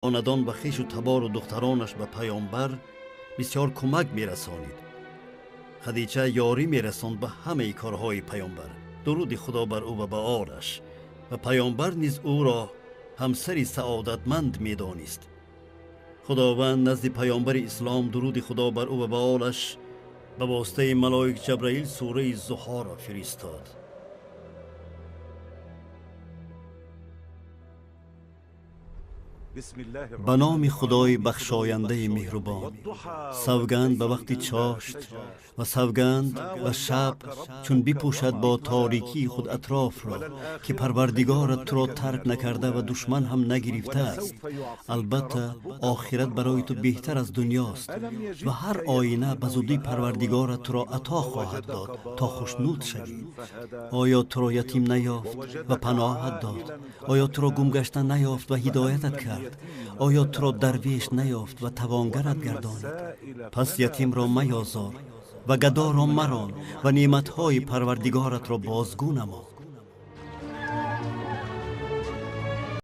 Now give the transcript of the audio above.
Хонадон ва хешу табору духтаронаш ба паёмбар бисёр кӯмак мерасонид. Хадича ёрӣ мерасонд ба ҳамаи корҳои паёмбар, дуруди Худо бар ӯ ва ба олаш, ва паёмбар низ ӯро ҳамсари саодатманд медонист. Худованд назди паёмбари ислом, дуруди Худо бар ӯ ва ба олаш, ба воситаи малоик Ҷабраил сураи Зуҳоро фиристод. Ба номи Худои бахшояндаи меҳрубон, савганд ба вақти чошт ва савганд ба шаб, чун бипӯшад бо торикии худ атрофро, ки Парвардигорат туро тарк накарда ва душман ҳам нагирифтааст. Албатта, охират барои ту беҳтар аз дунёст ва ҳар оина ба зудӣ Парвардигорат туро ато хоҳад дод, то хушнуд шавӣ. Оё туро ятим наёфт ва паноҳат дод? Оё туро гумгашта наёфт ва ҳидоятат кард? Оё туро дарвеш наёфт ва тавонгарат гардонид? Пас ятимро маёзор ва гадоро марон ва неъматҳои Парвардигоратро бозгӯ намо.